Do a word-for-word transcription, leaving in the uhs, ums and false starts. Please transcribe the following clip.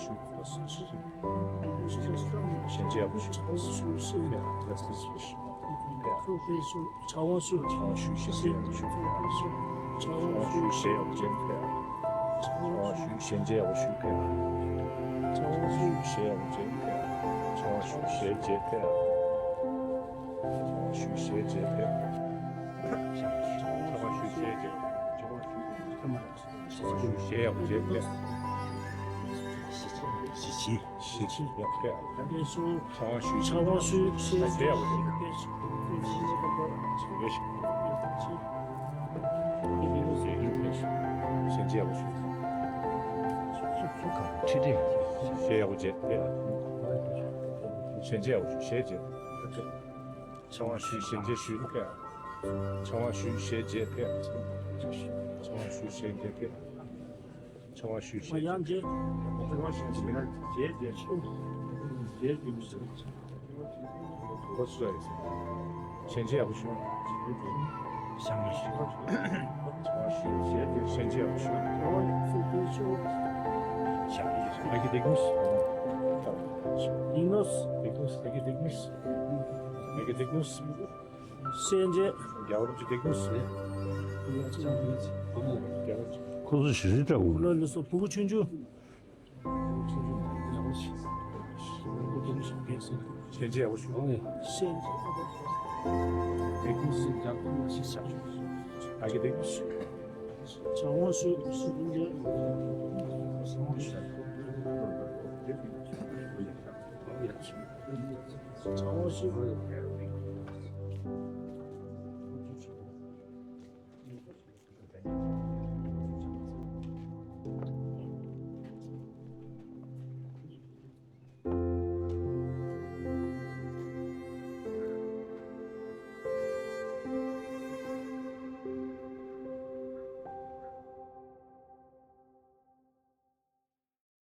ཞུ། གཞན་བརྗེ་ཡག་པོ་ཞུ། ཕྱག་དབང་ཞུ། ཕྱག་དབང་ཞུ། གཞན་བརྗེ་ཡག་པོ་ཞུ། ཕྱག་དབང་ཞུ། གཞན་བརྗེ་ཡག་པོ་ཞུ། ཕྱག་དབང་ཞུ། གཞན་བརྗེ་ཡག་པོ་ཞུ། ཕྱག་དབང་ཞུ། གཞན་བརྗེ་ཡག་པོ་ཞུ། ཕྱག་དབང་ཞུ། གཞན་བརྗེ་ཡག་པོ་ཞུ། ཕྱག་དབང་ཞུ། གཞན་བརྗེ་ཕྱག་དབང་ཞུ། གཞན་བརྗེ་ཕྱག་དབང་ཞུ། གཞན་བརྗེ་ཕྱག་དབང་ཞུ། གཞན་བརྗེ་ཕྱག་དབང་ཞུ། གཞན་ཡག་པོ་བརྗེ་ཕྱག་གཞན་བརྗེ་ཡག་ཕྱག་དབང་ཞུ། གཞན་བརྗེ་ཡག་པོ་བརྗེ་ཕྱག་གཞན་བརྗེ་ཡག་པོ་ཞུ། གཞན་ཡག་པོ་བརྗེ་ཕྱག་གཞན་བརྗེ་ཡག་པོ་ཞུ། གཞན་བརྗེ། ཕྱག་དབང་ཞུ། གཞན་བརྗེ་ཞུ། ཕྱག་དབང་ཞུ། གཞན་བརྗེ་ཕྱག་ཕྱག་དབང་ཞུ། གཞན་བརྗེ་ཕྱག་ཕྱག་དབང་ཞུ། གཞན་བརྗེ། ཕྱག་དབང་ཞུ། གཞན་བརྗེ་ཕྱག་གཞན་བརྗེ་ཡག་པོ་ཞུ། ཕྱག་དབང་ཞུ། གཞན་བརྗེ་ཡག་པོ་ཞུ། ཕྱག་དབང་ཞུ། གཞན་བརྗེ་ཡག་པོ་ཞུ། ཕྱག་དབང་ཞུ། གཞན་བརྗེ་ཡག་པོ་ཞུ། ཕྱག་དབང་ཞུ། གཞན་བརྗེ་ཡག་པོ་ཞུ། ཕྱག་དབང་ཞུ། གཞན་བརྗེ་ཡག་པོ་ཞུ། ཕྱག་དབང་ཞུ། གཞན་བརྗེ་ཡག་པོ་ཞུ། ཁོ་ཚོ་ཞི་ཞི་ལྟ་བུ། ལོ་ལོ་སོ་བུ་གུ་ཆུང་ཆུང་། ཞལ་མཇལ་ཡག་པོ་ཞུ། ཨོ་ཡ། ཞལ་མཇལ། དེ་ཀུན་སྲིད་ཀྱང་ཀུན་ལ་ཞིག་བྱ། ཨ་ཀི་དེ་ཀུན་སྲིད། བྱ་བ་སྲིད་སྲིད་ཀུན་མཇལ། བྱ་བ་སྲིད།